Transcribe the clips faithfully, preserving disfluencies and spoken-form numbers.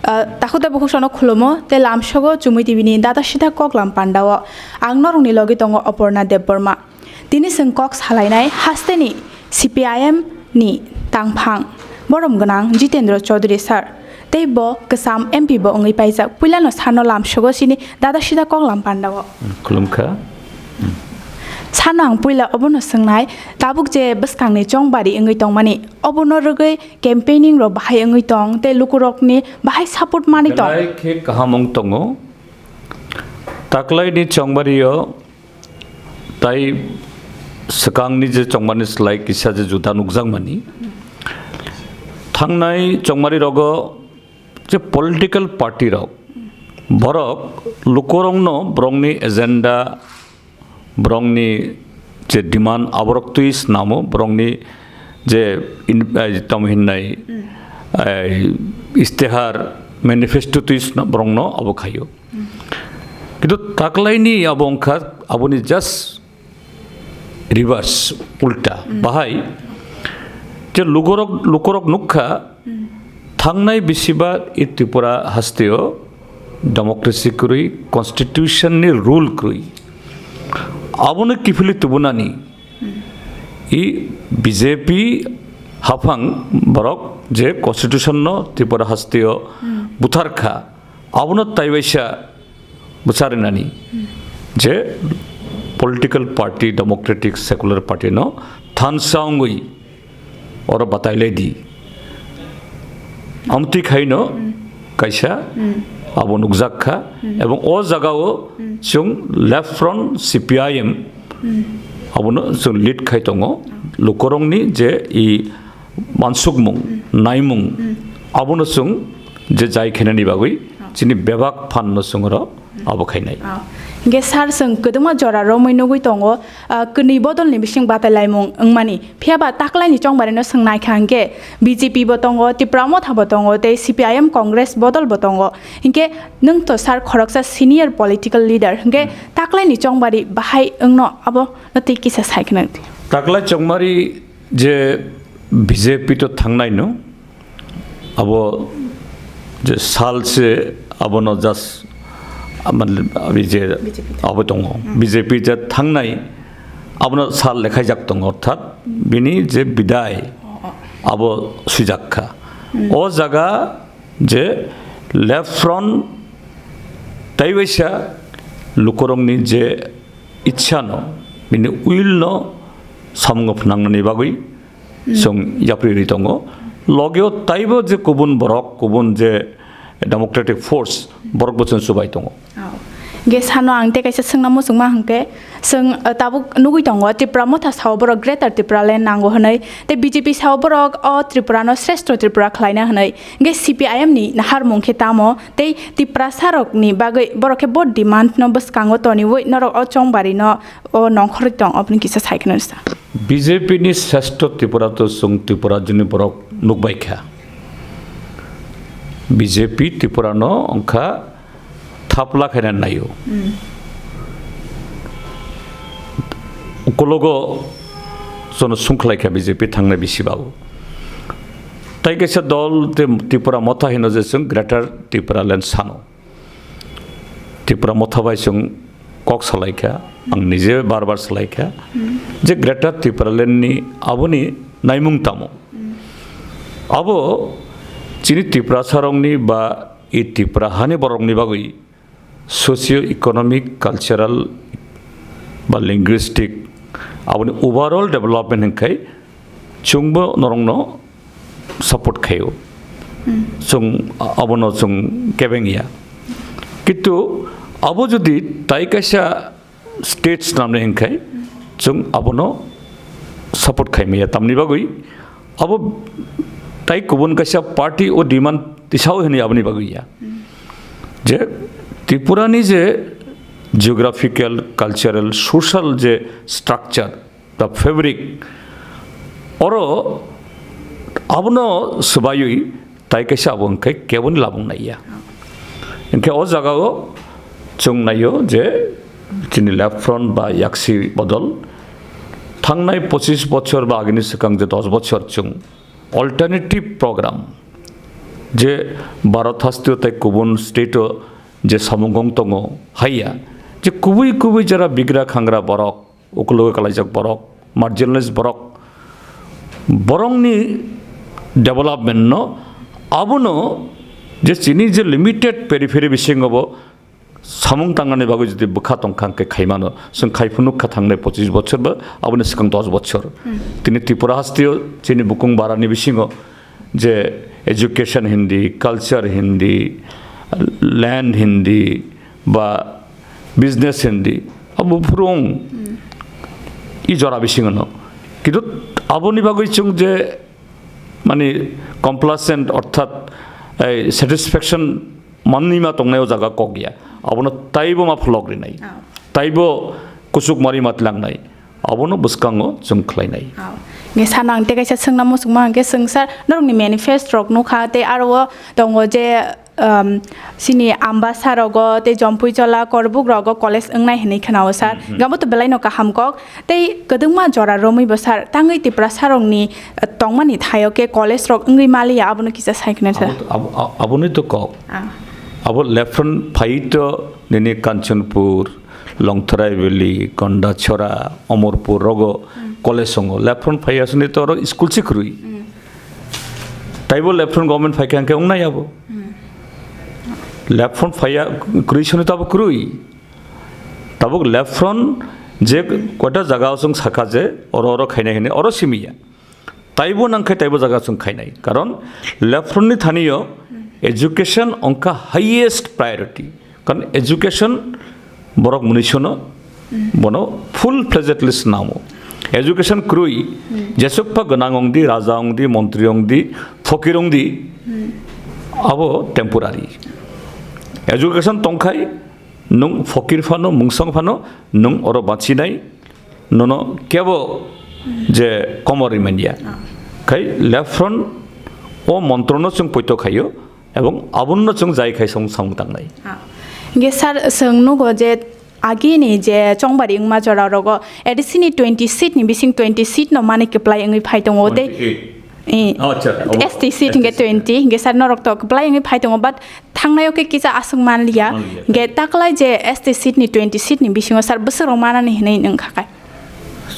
Ah, takhuk tei bukhuk sono khulumo tei lamsogo Chumui T V ni data sita koklam pandao. Ang norokni logi tongo Oporna Debbarma. Tini chwng kok salainai hasteni C P I M ni tangphang borom gwnang Jitendra Chaudhary sir. Tei bo kwcham M P bo wngwi paijak. Puilano sano lamsogo chini data sita koklam pandao. Khulumkha. Sano ang puila obono swngnai, tabuk je bwskangni chongbari wngwi tongmani, obono rwgwi campaigning rok bahai wngwi tong tei lukurokni bahai support manwi tong. Belai khe kaham wng tongo. Taklaini chongbario tai swkangni je chongmani slai kisa je juda nukjakmani. Thangnai chongmari rogo je political party rok, borok lukurokno borokni agenda, borokni je demand aborok twi snamo, borokni je in-, eh, tamo hinnai, eh, istihar, manifesto twi sna borokno abo khaio. Kintu taklaini abo wngkha aboni just reverse, ulta. Bahai je lukorok, lukorok nukha, thangnai bisibar i Tripura hasteo democracy kwrwi, constitution ni rule kwrwi. Abono kiphilwi tubunani i B J P haphang borok je constitution no Tripura hasteo butharkha, abono taibaisa bwcharinani je political party, Democratic Secular Party no thansa wngwi oro batai lai di. Amtwi khaino kaisa abo nukjak kha, ebong o jagao chwng Left Front C P I M abono chwng lead khai tongo. Lukurokni je i mansukmung, naimung, abono chwng je jai khainani bagwi chini bebak phan no chwng oro abo khainai. Ah, hingke sir, chwng kwdwma jora romwi nugwi tongo, ah, kwnwi bodolni bising batai laimung wngmani. Phiya ba taklaini chongbarino chwng naikha hingke B J P bo tongo, Tipra Motha bo tongo, tei C P I M Congress bodol bo tongo. Hingke nwng to sir khoroksa senior political leader, hingke taklaini chongbari bahai wngno abo no tei kisa sai khna. Taklai chongmari je B J P to thangnai no, abo je sal se abono just, ah, mane, abi je B J P abo tongo, B J P je thangnai abono sal lekhaijak tongo, orthat bini je bidai abo swijak kha. O jaga je Left Front tei waisa lukurokni je ichha no, bini will no samungo phnangnani bagwi chwng yapri rwi tongo. Logeo taibo je kubun borok, kubun je democratic force, borok bo chwng chubai tongo. Oh. Ge sano ang tei kaisa swngna muchungma hwnkhe, chwng, uh, tabuk nugwi tongo Tipra Motha sao borok Greater Tipraland nango hwnwi, tei B J P sao borok o Tripura no Shrestho Tripura khlaina hwnwi. Hwnkhe C P I M ni naharmung khe tamo, tei Tiprasa rokni bagwi borok khe bo demand no bwskango toniwi norok o chongbari no o nongkhorwi tong, oboni kisa sai kheno sa. B J P ni Shrestho Tripura to chwng Tripura joni borok nukbai kha. B J P Tripura no wngkha thapla khaina naio. Ukologo jono sungkhlai kha B J P thangnai bisi babu. Tai kaisa dol te Tipra Motha hino je chwng Greater Tipraland sano. Tipra Motha bai chwng kok salai kha, ang nije bar bar salai kha je Greater Tipraland ni aboni naimung tamo. Abo chini Tiprasa rokni ba i Tipra hani borokni bagwi socio economic, cultural ba linguistic aboni overall development hwnkhai chwngbo norokno support khaio. Chwng abono chwng kebeng ya. Kintu abo jodi tai kaisa state swnamnai hwnkhai chwng abono support khaimaya. Tamni bagwi abo tai kubun kaisa party o demand tisao hwnwi aboni bagwi ya. Je Tripura ni je geographical, cultural, social je structure, the fabric, oro abono swbaiwi tai kaisa abo hwnkhe keboni labung naiya. Hwnkhe o jagao chwng naio je chini Left Front ba yaksi bodol thangnai pochis bochor ba agini swkang je dos bochor chwng alternative program, je Bharat hasteo tei kubun state-o je samung wng tongo, haiya, je kubui kubui jora bigra khangra borok, ukulogo kalaijak borok, marginalized borok, borokni development-no, abono je chini je limited periphery bisingo bo samung tangnani bagwi jodi bwkha tongkha, hwnkhe khaimano. Chwng khai phunuk kha thangnai pochis bochor ba aboni swkang dos bochor. Hmm. Tini Tripura hasteo chini bukung barani bisingo je education hindi, culture hindi, land hindi, ba business hindi, abo phurung Hmm. i jora bisingo no. Kintu aboni bagwi chwng je mani complacent orthat ei satisfaction manwi ma tongnai o jaga kok ya. Abono taibo ma phlok rinai. Oh. Taibo kuchuk mari ma tlangnai. Abono bwskango chwng khlainai. Oh. Nge sano ang tei kaisa swngna muchungma hwnkhe, chwng sir, norokni manifest rok nukha, tei aro o tongo je, um, chini Ambasa rogo tei Jompui Chola Korbuk rogo college wngnai hinwi khwnao sir. Hmm, hmm. Gamo to belai no kaham kok. Tei kwdwngma jora romwi bo sir, tangwi Tiprasa rokni, eh, tongmani thaio khe college rok wngwi maliya, abono kisa sai khna sir. Abo, abo, abo, aboni to kok. Ah. Abo left front phai to nini Kanchanpur, Longtharai Valley, Gondachora, Omorpur rogo Hmm. college songo. Left front phai aswni to oro school si kwrwi. Hmm. Taibo left front government phai kha hwnkhe wngnai abo. Hmm. Left front phai ya kwrwi soni to abo kwrwi. Tabuk left front je koita jaga o chwng sakha je oro oro khainai hinwi oro simi ya. Taibo nang khe taibo jaga chwng khainai. Karon left front ni thani o education ongkha highest priority. Karon education borok mwnwi sono bono full fledgedly swnamo. Education kwrwi jesuk pha gwnang ongdi, raja ongdi, montri ongdi, phokir ongdi, abo temporary. Education tongkhai nwng phokir phano, mungsong phano, nwng oro bachinai, nono kebo je komor rimanya. Ah. Khai left front o montrono chwng poito khaio, ebong abonno chwng jai khai song samung tangnai. Ah. Hingke sir, chwng nugo je agini je chongbari wngma jora rogo A D C ni twenty seat ni bising twenty seat no mani kwplai wngwi phai tongo tei twenty-eight. Eh, Oh, acha, obo S T seat hingke S T seat. Twenty, hingke sir norok to kwplai wngwi phai tongo, but thangnai o khe kisa aswk manliya. Manliya. Hingke taklai je S T seat ni twenty seat ni bisingo sir bwswk rok manani hinwi nwng kha kai?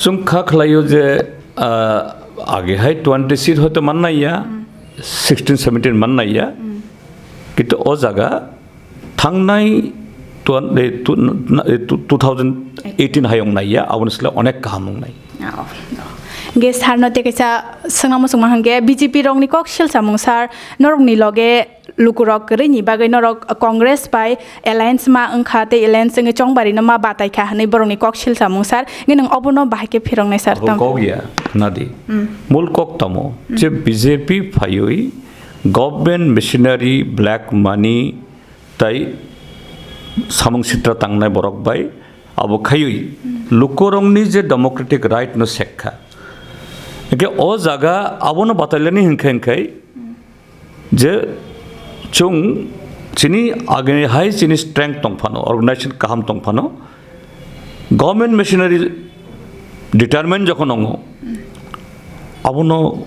Chwng kha khlaio je, ah, age hai twenty seat hoito mannai ya, Hmm. sixteen seventeen mannai ya. Hmm. Kintu o jaga thangnai twen-, eh, tu-, na-, eh, tu-, two thousand eighteen hai wngnai ya, aboni sle onek kaham wngnai. Oh, oh. Hingke sir no tei kaisa swngna muchungma hingke B J P rokni kok sil samung sir, norokni loge lukurok kwrwini bagwi norok Congress bai alliance ma wngkha tei alliance wngwi chongbari no ma batai kha hinwi borokni kok sil samung sir. Hingke nwng obono bahai khe phiroknai sir? Abo tamo kok ya, nadi. Hmm. Mul kok tamo, Hmm. je B J P phaiwi government machinery, black money, tai samung sitra tangnai borok bai abo khaiwi lukurokni je democratic right no sekha. Hingke o jaga abono batailani hinkhe hinkhe je chwng chini agini hai chini strength tongphano, organization kaham tongphano, government machinery determine jokhon wngo, abono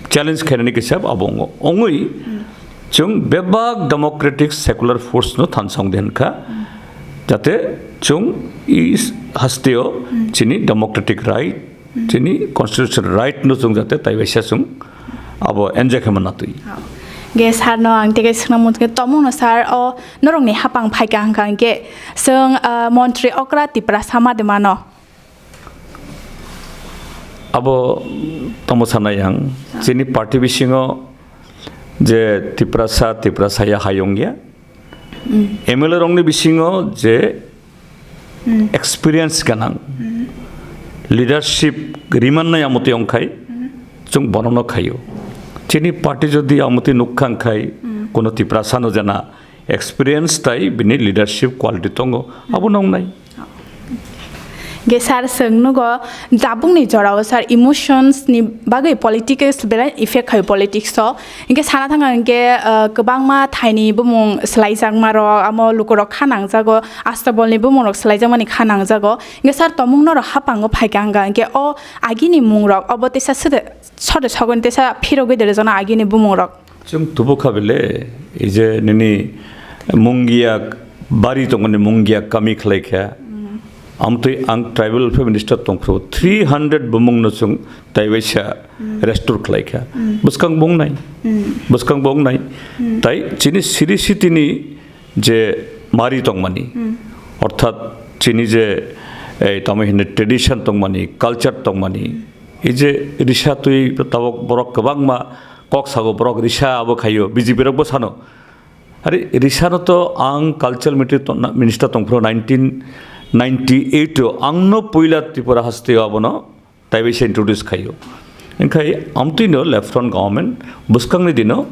challenge khainani kisa abo wngo. Wngwi chwng bebak democratic secular force no thansong de hwnkha, jate chwng i hasteo chini democratic right, chini constitutional right no chwng jate taibaisa chwng abo enjoy khe manna twi. Ge sir no ang tege swngna muchungo, tomung no sir, o norokni hapang phaikha hwnkha hwnkhe chwng, ah, montri okra Tiprasa ma de mano? Abo tamo sanai ang, chini party bisingo je Tiprasa, Tiprasa ya hayung ya, M L A rokni bisingo je experience ganang, leadership rimannai amotwi ongkhai, chwng bonono khaio. Chini party jodi amotwi nukkha wngkhai, kuno Tiprasa no jana experience tai bini leadership quality tongo, abo nongnai. Ge sir, chwng nugo, jabukni jorao sir, emotions ni bagwi politics belai effect khaio politics o. Hingke sana thangkha hingke, ah, kwbangma thaini bumung swlaijakma rok, amo lukurok kha nangjago, astabolni bumung rok swlaijakmani kha nangjago. Hingke sir, tomung norok hapango phaikha hingka hingke o agini mung rok obo teisa sode, sode sogon teisa phirogwi de rwjakna agini bumung rok. Chwng tubu kha bele, ei je nini Mungia bari tongmani Mungia kami khlai kha. Amtwi ang tribal welfare minister tongphuru three hundred bumung no chwng taiwaisa restore khlai kha. Bwskang bung nai. Bwskang bung nai. Tai chini siri sitini je mari tongmani, orthat chini je ei tamo hino tradition tongmani, culture tongmani, ei je risa twi tabok borok kwbangma kok sago borok risa abo khaio, B J P rok bo sano. Are risa no to ang culture miti-, minister tongphuru nineteen ninety-eight o ang no puila Tripura haste o abono taiwaisa introduce khaio. Engkhai amtwino left front government bwskangni dino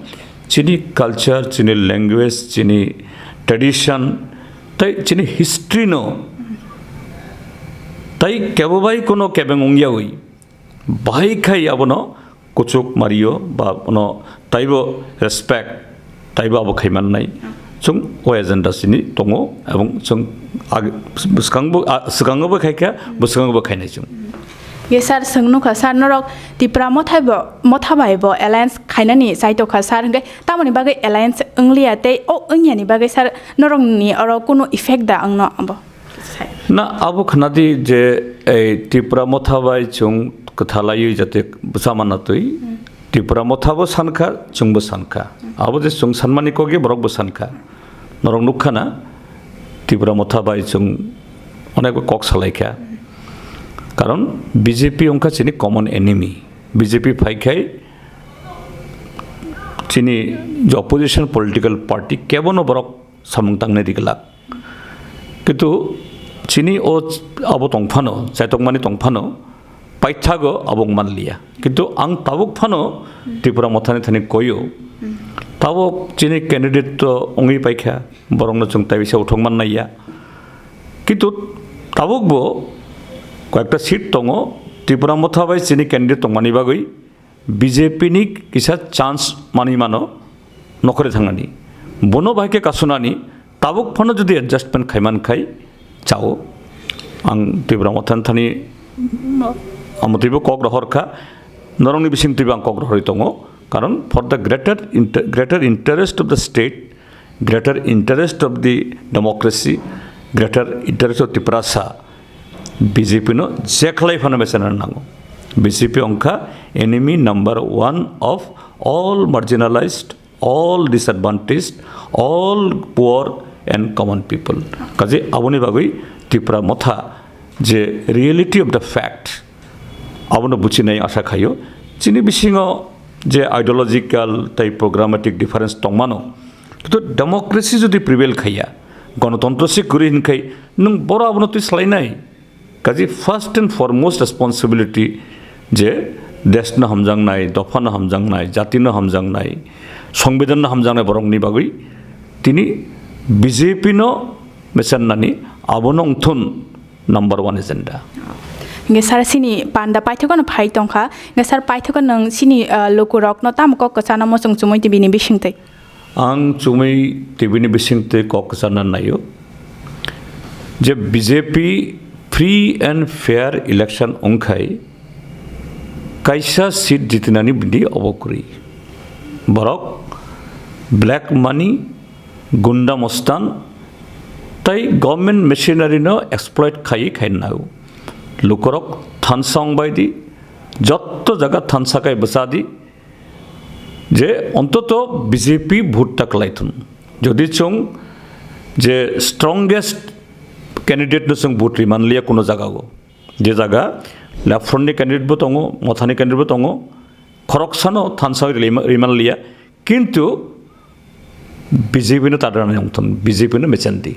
chini culture, chini language, chini tradition, tai chini history no tai kebo bai kono kebeng wngyawi bahai khai abono kuchuk mario ba bono taibo respect taibo abo khai mannai. Chwng o agenda sini tongo, ebong chwng ag-, bwskango bo, a, swkango bo khai kha, bwskango bo khainai chwng. Ye sir, swng nukha sir, norok Tipra Motha bo, Motha bai bo alliance khainani chaitokha sir, hwnkhe tamoni bagwi alliance wngliya tei o wngyani bagwi sir norokni oro kunu effect da wngno abo? Na, abo khwnadi je ei Tipra Motha bai chwng kwthalaiwi jate bwsa manna twi, Tipra Motha bo sankha, chwngbo sankha. Abo je chwng sanmani kokge borokbo sankha. Norok nukkhana, Tipra Motha bai chwng onekbo kok salaikha. Karon B J P wngkha chini common enemy. B J P phaikhai chini je opposition political party kebono borok samung tangnai riglak. Kintu chini o abo tongphano, chaitokmani tongphano, paithago abo wng manliya. Kintu ang tabuk phano Tipra Mothani thani koyo. Tabuk chini candidate to wngwi paikha, borokno chwng taibisa uthok mannaiya. Kintu tabukbo koyekta seat tongo, Tipra Motha bai chini candidate tongmani bagwi B J P ni kisa chance manwi mano nokhorwi thangnani. Bono bahai khe kasunani, tabuk phano jodi adjustment khaiman khai chao. Ang Tipra Motha thani amotwibo kok rohor kha, norokni bising twibo ang kok rohorwi tongo. Karon for the greater inter-, greater interest of the state, greater interest of the democracy, greater interest of Tiprasa, B J P no je khlai phano mechana nango. B J P wngkha enemy number one of all marginalized, all disadvantaged, all poor and common people. Kaje aboni bagwi Tipra Motha je reality of the fact, abono buchinai asa khaio. Chini bisingo je ideological tai programmatic difference tongmano, kintu democracy jodi prevail khaiya, gonotontro se kwrwi hinkhai nwng boro abono twi salainai. Kaje first and foremost responsibility je deshno hamjaknai, dophano hamjaknai, jatino hamjaknai, songbidanno hamjaknai borokni bagwi tini B J P no mechannani abono wngthun number one agenda. Hingke sir, sini panda paithakgano phai tongkha. Hingke sir, paithakgo nwng sini, ah, lukurokno tamo kok kwchana muchung chumui tibini bisingtwi? Ang chumui tibini bisingtwi kok kwchana naio je B J P free and fair election wngkhai kaisa seat jitinani bini obo kwrwi. Borok black money, gunda mostan tai government machinery no exploit khai khai nao. Lukurok thansa wngbai di, jotto jaga thansa kai bwsa di, je ontoto B J P vote ta kwlai thun. Jodi chwng je strongest candidate no chwng vote ri manliya kuno jaga o, je jaga left front ni candidate bo tongo, Mothani candidate bo tongo, khoroksano thansa ri manliya, kintu B J P no tadra nai wngthun, B J P no mechendi.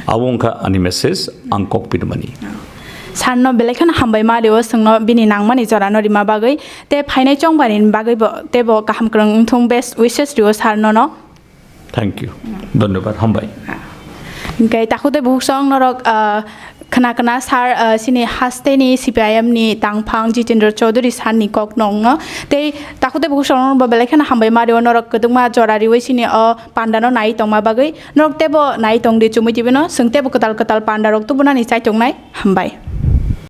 Abo wngkha ani message, ang kok pinmani. Sir no belai kheno hambai ma rio, chwngno bini nangmani jora no rima bagwi, te phainai chongmani bagwi bo, tebo kaham kwrwng wngthung, best wishes rio sir no no. Thank you. Dhonyobad, hambai. Hingke takhuk tei bukhuk song norok, ah, khna khna sir, ah, sini hasteni C P I M ni tangphang Jitendra Chaudhary sir ni kok nongno. Tei takhuk tei bukhuk song norok bo belai kheno hambai ma rio norok kwdwkma jora riwi sini o panda no nai tongma bagwi. Norok tebo nai tong di chumui tibino, chwng tebo kwtal kwtal panda rok tubunani chai tongnai. Hambai.